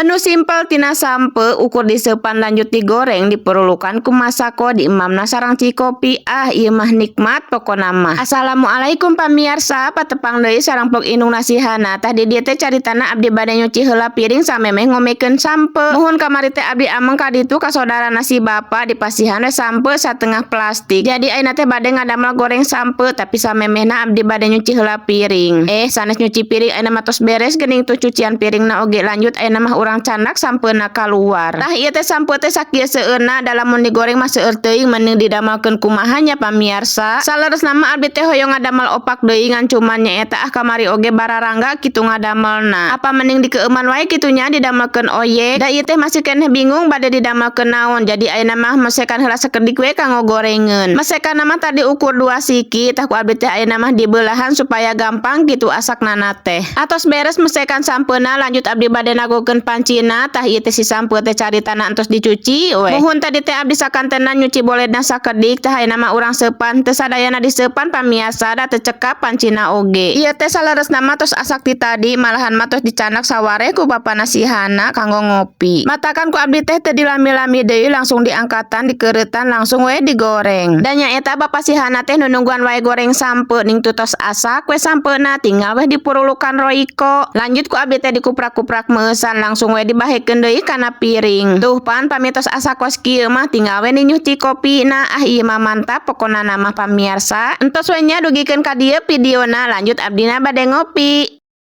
Menu simpel tina sampeu, ukur diseupan lanjut digoreng, diperlukan ku masako, diemamna sareng cikopi. Ah, ieu mah nikmat pokona mah. Assalamualaikum pamiarsa, patepang deui sareng Pok Indung Nasihana. Tah, di dieu teh caritana abdi bade nyuci heula piring samemeh ngomekeun sampeu. Muhun, kamari teh abdi ameng ka ditu ka sodarana si bapa, dipasihan we sampeu satengah plastik. Jadi ayeuna teh bade ngadamel goreng sampeu, tapi samemehna abdi bade nyuci heula piring. Eh, sanes nyuci piring, ayeuna mah tos beres geuning tuh cucian piringna oge. Lanjut ayeuna mah urang candak sampeuna kaluar. Tah, ieu teh sampeu teh sakieu seueurna, da lamun digoreng mah seueur teuing, mending didamelkeun kumaha nya, pamiarsa? Saleresna mah abdi teh hoyong ngadamel opak deui, ngan cuman nyaeta ah, kamari oge bararangga kitu ngadamelna. Apa mending dikeueuman wae kitu nya, didamelkeun oyek? Da ieu teh masih keneh bingung bade didamelkeun naon. Jadi ayeuna mah mesekan heula sakedik we kanggo gorengeun. Mesekanna mah tadi ukur 2 siki. Tah, ku abdi teh ayeuna mah dibelahan supaya gampang kitu asakna teh. Atos beres mesekan sampeuna, lanjut abdi bade nagokeun pancina. Tah, ieu teh si sampeu teh caritana entos dicuci we. Muhun, tadi teh abdi sakantenan nyuci boledna sakedik. Tah, ayeuna mah urang seupan. Teu sadayana diseupan, pamiarsa, da teu cekap pancina oge. Ieu teh saleresna mah tos asak ti tadi, malahan mah tos dicandak sawareh ku bapana sihana kanggo ngopi. Matakan ku abdi teh teu dilami-lami deui, langsung diangkatan, dikeureutan, langsung we digoreng. Dan nyaeta bapa sihana teh nunungguan wae goreng sampeu, ning tutos asak we sampeuna, tinggal we dipurulukan Royco. Lanjut ku abdi teh dikuprak-kuprak meusan, langsung we dibahekeun deui kana piring. Tuh pan, pami tos asak kos kieu mah tinggal we ninyuh cikopi. Nah, ah, ieu mah mantap pokona mah, pamiarsa. Entos we nya, dugikeun ka dieu videona, lanjut abdina bade ngopi.